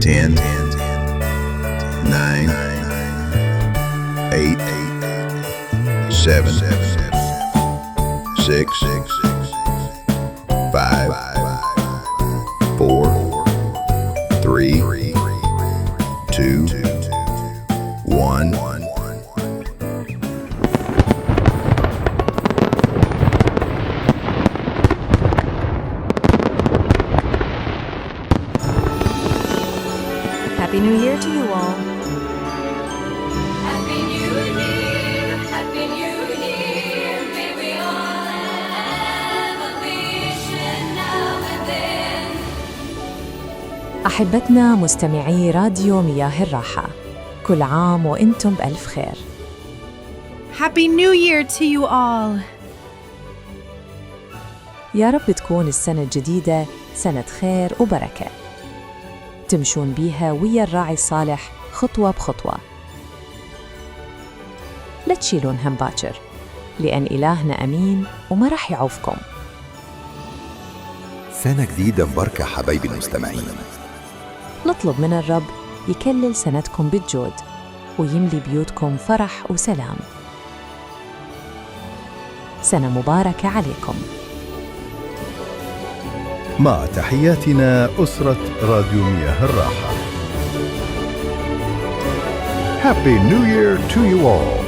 10, 9, 8, 7, 6, 5, 4, 3, 2, 1. Happy New Year to you all. Happy New Year, Happy New Year, may we all have a wish now and then. أحبتنا مستمعي راديو مياه الراحة، كل عام وإنتم بألف خير. Happy New Year to you all. يا رب تكون السنة الجديدة سنة خير وبركة، تمشون بيها ويا الراعي الصالح خطوة بخطوة. لا تشيلون هم باكر، لأن إلهنا أمين وما راح يعوفكم. سنة جديدة مباركة حبايبي المستمعين. نطلب من الرب يكلل سنتكم بالجود ويملي بيوتكم فرح وسلام. سنة مباركة عليكم. مع تحياتنا أسرة راديو مياه الراحة. Happy New Year to you all.